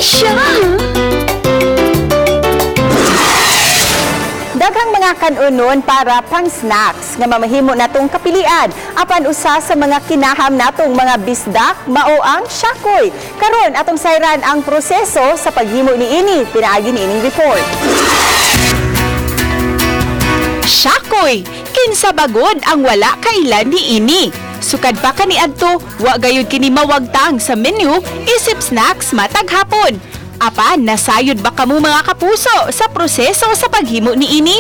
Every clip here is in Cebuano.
Siya! Daghang mga kanunon para pang snacks nga mamahimo natong kapilian apan usa sa mga kinaham natong mga bisdak mao ang shakoy. Karon atong sayran ang proseso sa paghimo niini pinaagi niining report. Shakoy, kinsa bagod ang wala kailan ni ini. Sukad pa kaniadto, wa gayud kini mawagtang sa menu isip snacks matag hapon. Apan nasayod ba kamo mga kapuso sa proseso sa paghimo ni ini?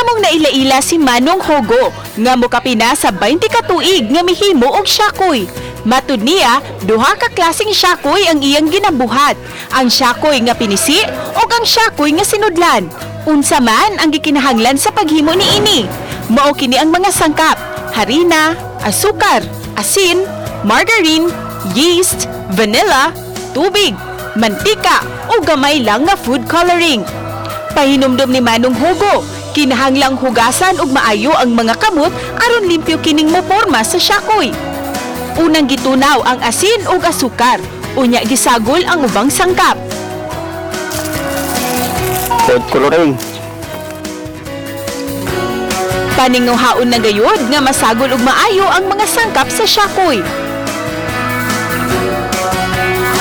Among naila-ila si Manong Hogo nga mokapina sa 20 ka tuig nga mihimo og shakoy. Matud niya, duha ka klaseng shakoy ang iyang ginabuhat. Ang shakoy nga pinisi ug ang shakoy nga sinudlan. Unsa man ang gikinahanglan sa paghimo niini. Mao kini ang mga sangkap: harina, asukar, asin, margarine, yeast, vanilla, tubig, mantika o gamay lang nga food coloring. Pahinumdom ni Manong Hugo, kinahanglang hugasan og maayo ang mga kamot aron limpyo kining moporma sa shakoy. Unang gitunaw ang asin ug asukar, unya gisagol ang ubang sangkap. Food coloring. Paninguhaon na gayud nga masagol og maayo ang mga sangkap sa shakoy.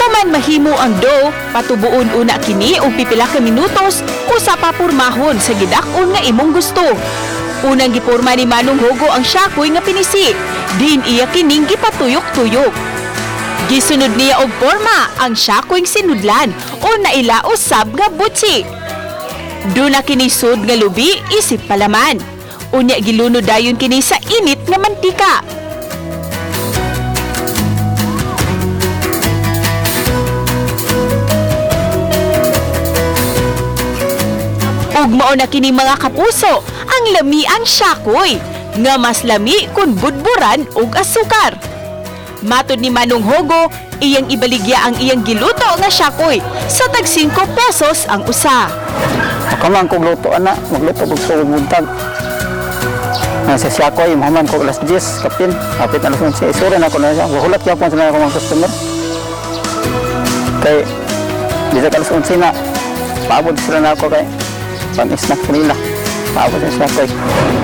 Human mahimo ang dough, patubuon una kini og pipila ka minutos usa pa pormahon sa gidak-on nga imong gusto. Unang giporma ni Manong Hugo ang shakoy nga pinisi, din iya kining gipatuyok-tuyok. Gisunod niya og porma ang shakoy sinudlan o naila usab nga butsi. Duna kini sud nga lubi isip palaman. Unya gilunod dayon kini sa init nga mantika. Ug mao na kini mga kapuso ang lamiang shakoy nga mas lami kun budburan og asukar. Matod ni Manong Hogo, iyang ibaligya ang iyang giluto nga shakoy sa tag 5 pesos ang usa. Makaman kog luto ana, magluto kog sugod buntag. Nasa siya ko, mahuman ko alas 10, kapin, kapit alas 11, isura na ko na siya. Wahulat yapon sila ako mga customer. Kay, bisa alas 11 na, paabot sila na ako kay, pang-snack nila. Paabot sila ko.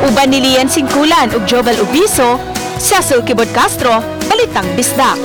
Uban ni Lian Singkulan ug Jobel Ubiso, Cecil Kibot Castro, Balitang Bisdak.